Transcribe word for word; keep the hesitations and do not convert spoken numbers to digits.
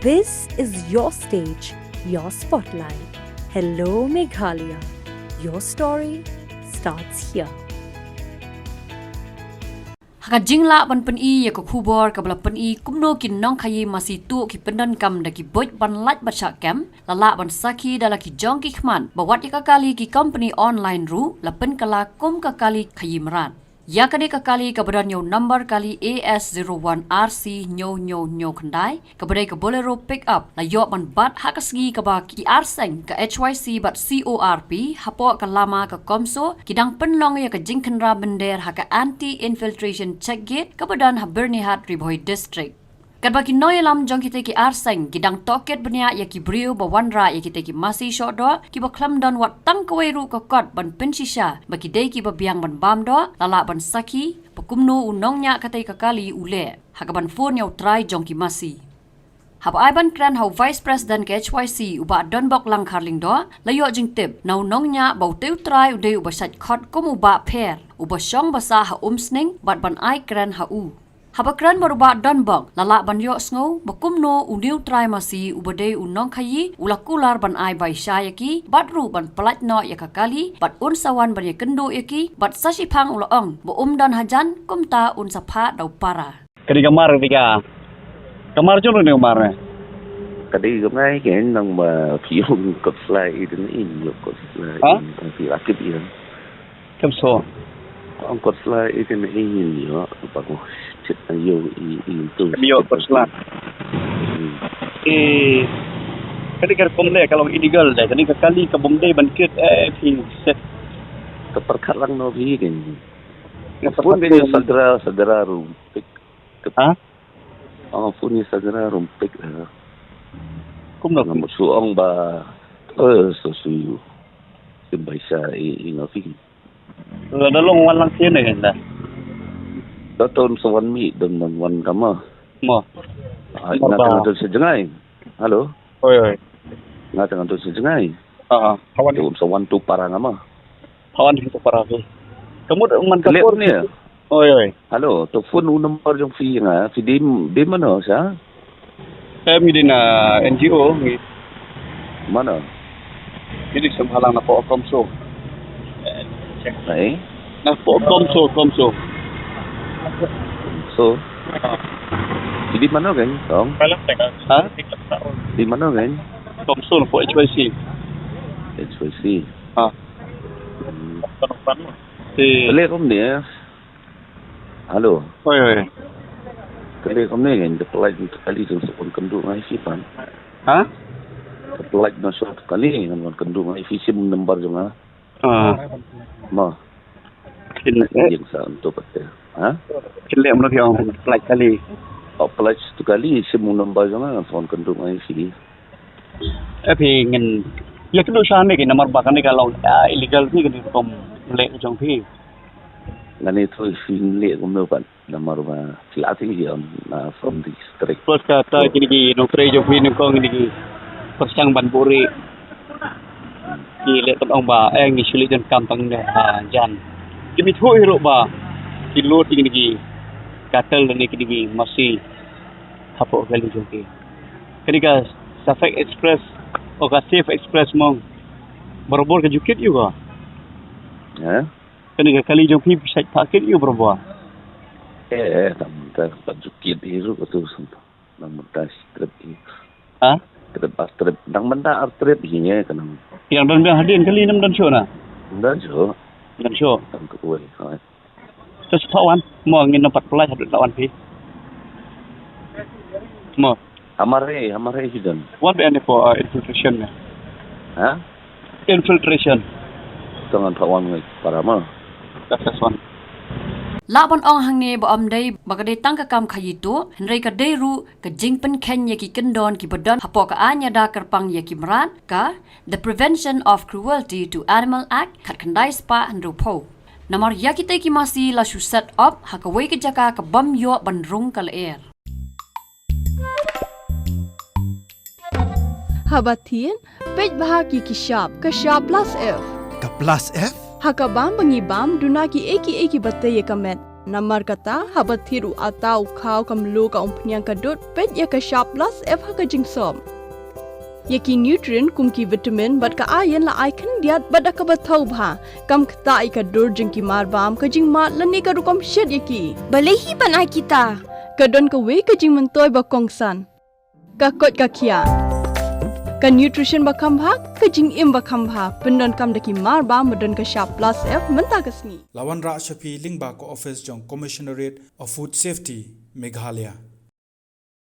This is your stage, your spotlight. Hello, Meghalaya. Your story starts here. Ha ka jinglah ban pyni ïa ka khubor kaba la pyni kumno ki nongkhaïi masi tuh ki pyndonkam da ki buit ban lait bad shah kem, la lah ban sakhi da la ki jong ki khmat ba wat ïa ka kali ki company online ruh la pynkylla kum ka kali khaïi mrad. Ïa kane ka kali kaba don ïa u number kali A S zero one R C hynñiew hynñiew hynñiew khyndai, kaba dei ka Bolero pick up, la ïoh ban bat ha ka sngi kaba ki arseng ka H Y C bad C O R P hapoh ka lama ka CoMSO ki dang pynlong ïa ka jingkhynra bynder ha ka Anti Infiltration Check Gate kaba don ha Byrnihat, Ri Bhoi District. Katba ki nongïalam jong kitei ki arseng ki dang tohkit bniah ïa ki briew ba wanrah ïa kitei ki masi shoh doh kiba khlem don wat tang kawei ruh ka kot ban pynshisha ba ki dei kiba biang ban bam doh, la lah ban sakhi ba kumno u nongñiah katei ka kali u leh ha kaban phone ïa u trai jong ki masi. Haba ai ban kren ha u Vice President ka H Y C u Bah Donbok Langkhar Lyngdoh, la ïoh jingtip na u nongñiah ba utei u trai u dei uba shait khot kum u Bah Pher, uba shong ba sah ha Umsning bad ban ai kren ha u. Haba kren bad u Bah Donbok, la lah ban ïohsngew ba kumno une u trai masi uba dei u nongkhaïi u la kular ban ai bai sha ïa ki bad ruh ban pyllait noh ïa ka kali bad un sa wan ban ïakynduh ïa ki bad sa shiphang u la ong ba um don hajan, kumta un sa phah da u para. Kane ka mar, kane ka, ka mar jong ne, ka mar ne? Ka dei ka ngai ke nang ba phi ong kot slai i den i, ïoh kot slai. Ha? I, phi rakit i. Kam so. Ong kot slai i den i, ïoh, pa ko. Chit na ïoh i, i tu. Kam ïoh kot slai. Hmm. Eh, kane ka rukom leh ka long illegal de, kane ka kali ka bym dei ban kit, eh, phi set. Ka pyrkhat lang noh phi ke. Ka pyrkhat lang. Phone ke ïa Sagra, Sagra ruh. Ha? Oh, phone ïa Sagra ruh pik, eh. Kumno? Nga mut shu ong ba, eh, so shu ïoh. Sim bai sha i, i nga phi. Lada long wan lang sien ne da. Da ton sa wan mi, don wan wan kama. Mo. Ai, nga tang don sa jngai. Hello. Oi, oi. Nga tang don sa jngai. Ah, ah. Ka wan. Don sa wan tu para nga ma. Ka wan tu para phi. Ka mut man ka por ni. Oi, oi. Hello, to phone u number jong phi nga, phi dei, dei mano sa? Em, ngi dei na N G O ngi. Mano? Ngi dei sngewbha lang napoh CoMSO. Ai? Napoh CoMSO, CoMSO. So? Phi dei mano kan, Tong? Ha? Dei mano kan? CoMSO napoh H Y C. H Y C. Ha. Hmm. Te leh kumne. Hello. Oi, oi. Te leh kumne kan, te pynlait, te kali jong sa wan kynduh ngai phi pan. Ha? Te pynlait na sa kali ngan wan kynduh ngai phi, sim number jong nga. Ah. Ma. Kin, eh. Jing sa untuk pate. Ha? Kin leh mano phi ong pynlait kali. Oh, pynlait tu kali, sim number jong nga, ngan sa wan kynduh ngai phi. Eh, phi ngin ïa kynduh shane ki namar ba kane ka long, ah, illegal phi kane rukom leh jong phi. Ngane to phi leh kumno pat namar ba phi la thing hi on, ah, from the district. Plus kata kine ki nongtrei jong phi nyngkong kine ki pyrshang ban buhrieh. Ki leh ban ong ba, eh, ngi shu leit jan kam tang ne, ah, jan. Kim ithuh hi ruh ba ki lut kine ki cattle ne kine ki masi hapoh kali jong ki. Kane ka Safek Express, o ka Safe Express mo. Barabor ka ju kit ïa ka. Ha? Kane ka kali jong phi shait phah kit ïa ka barabor. Eh, eh, tam ta ka ju kit ïa ka tu sam. Nang mynta trip hi. Ha? Trip ar trip. Nang mynta ar trip hi ne ka nang. Ïa don biang hadien kali nam don shuh na. Don shuh. Don shuh. Don ka uwei. Ha. Te sa phah wan, mo ngin nang pat pynlait haduh la wan phi. Mo. Hamar re, hamar re hi don. Wan phi ne for, uh, infiltration ne. Ha? Infiltration. Tang ngan phah wan ngai para mo. That's one. Lah ban ong hangne ba ym dei ba ka dei tang ka kam khaïi tuh, hynrei ka dei ruh ka jingpynkheiñ ïa ki kyndon kiba don hapoh ka aiñ ïada kyrpang ïa ki mrad, ka The Prevention of Cruelty to Animal Act, khatkhyndai spah hynriewphew. Namar ïa kitei ki masi la shu set up ha kawei ka jaka ka bym ïoh ban rung ka lyer. Haba thied, peit bha ki ki shap, ka shap plus F. Ka plus F? Ha ka bam ba ngi bam, duna kiei kiei kiba tei ïa ka met. Namar kata, haba thied u atta, u khaw, ka mluh, ka umphniang, ka dud, peit ïa ka Shap Plus F ha ka jingsop. Ïa ki nutrient kum ki vitamin bad ka iron la ai khyndiat bad da kaba thaw bha. Kam ktah ïa ka dur jong ki marbam, ka jingmad lane ka rukom shet ïa ki. Balei hi ban ai kita? Ka don kawei ka jingmyntoi ba kongsan. Ka koit ka khiah. Ka nutrition ba kham bha, ka jingim ba kham bha. Pyndonkam da ki marbam ba don ka Shap Plus F mynta ka sngi. La wanrah sha phi lyngba ka office jong Commissionerate of Food Safety, Meghalaya.